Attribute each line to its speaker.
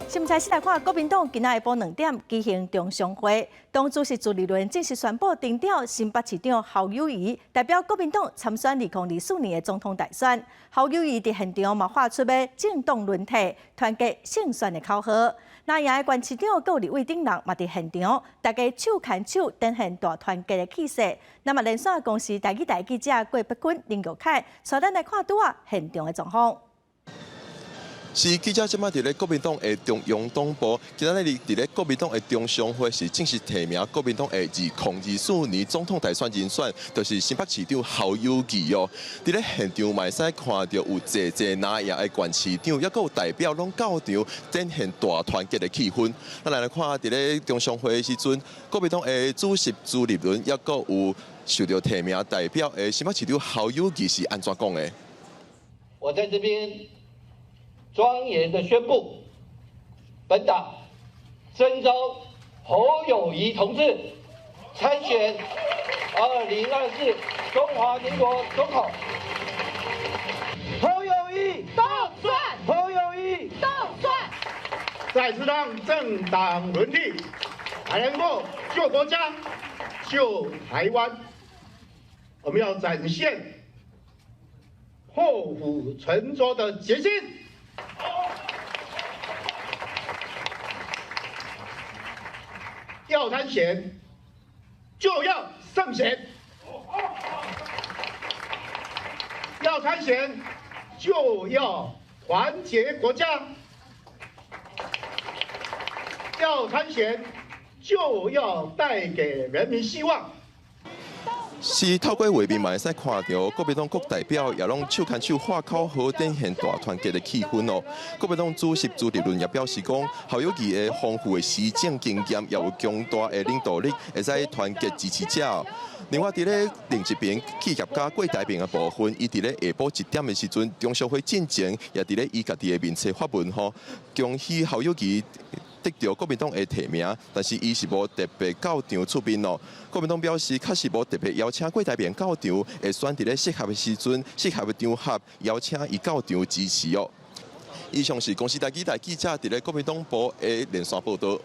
Speaker 1: 新聞先來看，國民黨今仔下晡2點舉行中常會，黨主席朱立倫正式宣布定調新北市長侯友宜代表國民黨參選2024年的總統大選。侯友宜佇現場嘛喊出欲政黨輪替、團結勝選的口號。藍營的縣市長佮立委等人嘛佇現場，大家手牽手展現大團結的氣勢。那麼連線公視台語台記者郭碧坤、林玉凱，帶咱來看拄仔現場的狀況。
Speaker 2: 是記者這擺佇咧國民黨的中央黨部，今仔日佇咧國民黨的中常會是正式提名國民黨的2024年總統大選人選，就是新北市長侯友宜哦。佇咧現場嘛會使看著有濟濟藍營的縣市長，抑閣有代表攏到場，展現大團結的氣氛。咱來看佇咧中常會的時陣，國民黨的主席朱立倫，抑閣有受著提名代表的新北市長侯友宜是按怎講的？
Speaker 3: 我在這邊莊嚴的宣布，本黨徵召侯友宜同志參選2024中華民國總統。
Speaker 4: 侯友宜
Speaker 5: 當選，
Speaker 4: 侯友宜
Speaker 5: 當選，
Speaker 4: 再次讓政黨輪替，才能夠救國家、救台灣。我們要展現破釜沉舟的決心。要參選，就要勝選；要參選，就要團結國家；要參選，就要帶給人民希望。
Speaker 2: 是透過畫面嘛會使看著國民黨各代表也攏手牽手喊口號，展現大團結的氣氛哦。國民黨主席朱立倫也表示講，侯友宜的豐富的施政經驗，也有強大的領導力，會使團結支持者。另外，佇咧另一邊企業家郭台銘的部分，伊佇咧下晡1點的時陣，中常會進前，也佇咧伊家己的面冊發文吼，恭喜侯友宜得著國民黨的提名，但是伊是無特別到場出面哦。國民黨表示，確實無特別邀請郭台銘到場，會選佇咧適合的時陣、適合的場合邀請伊到場支持哦。以上是公視台語台記者佇咧國民黨部的連線報導。